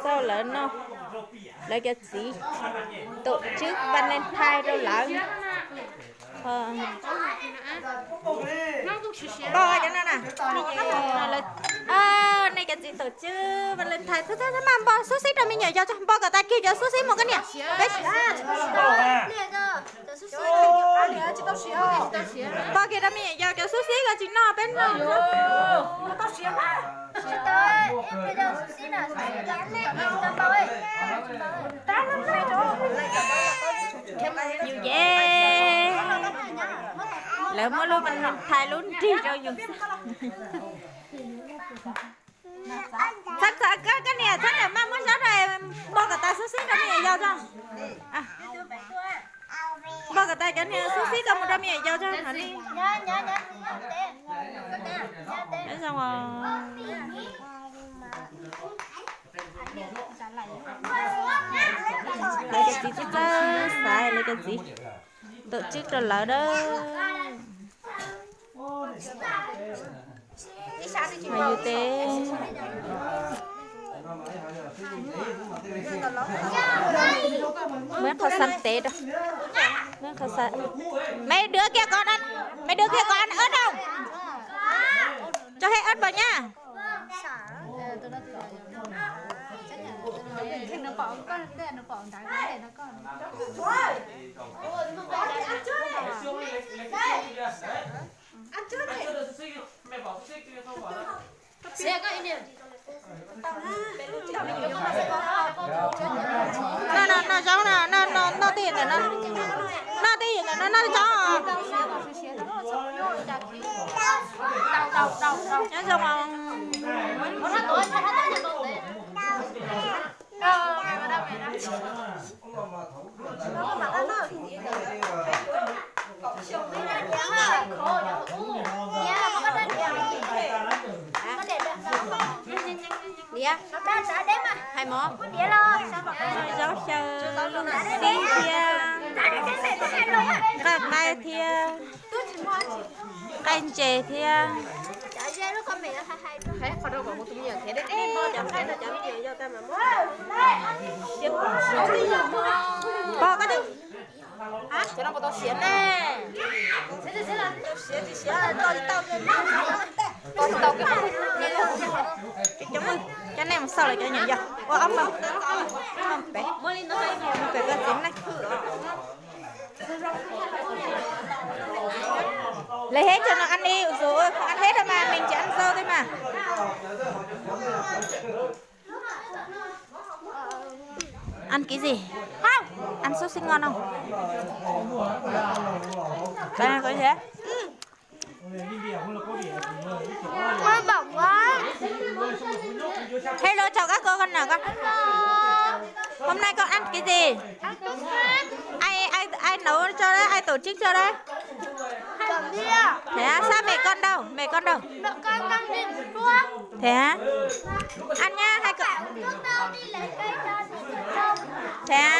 Xauj lawv no, lawv cov txiv tổ chức Valentine rau lawv. Npog cov no na. Nej cov txiv tổ chức Valentine, txhob txhob mas npog xub xib rau me nyuam yaus tso, npog kom tas kiag cov xub xib mus koj niam. Npog kiag rau me nyuam yaus cov xub xib ko tsis noj peb noj. Yus ces lawv muab lub Valentine lub nrig rau yus. Txhob, koj niam txhob niam maj muab zaub rau, npog kom tas xub xib rau me nyuam yaus tso. Npog kom tas cov niag xub xib ko mus rau me nyuam yaus tso. Lawv cov txiv txawj xaiv lawv cov txiv, tổ chức rau lawv dawb. Yus tes muab qhov xav tev rau, muab qhov xav, mấy đứa kia có ăn, mấy đứa kia có ăn ớt không? Cho hết ớt vào nha. Noj, noj, noj zaub no, noj, noj, noj tej ntawm no, noj tej ntawm no, noj zaub. Nyob zoo. Hais mov, zaub xyaw xib thiab nqaij qaib thiab nqaij ntses thiab. Pog, koj twb, cov no puas tau siav ne? Cov nej mus xauj lawv cov nyuam yaus ua ob peb, pem koj txiv neej. Lawv heb cov no ăn đi, ua ua không ăn hết đâu mà, mình chỉ ăn rau thôi mà. Ăn cái gì? Ăn xúc xích ngon không? Có thế. Hơi bỏng quá. Hello, chào các cô, con nào con? Hello. Hôm nay con ăn cái gì? Ăn xúc xích. Ai, ai, ai nấu cho đấy, ai tổ chức cho đấy? Cẩm Ly ạ. Thế á, sao mẹ con đâu? Mẹ con đâu? Mẹ con đang đi mua thuốc. Thế á? Ăn nhá, hai con. Chúng tôi đi lấy cây cho chị Cẩm Ly. Thế á?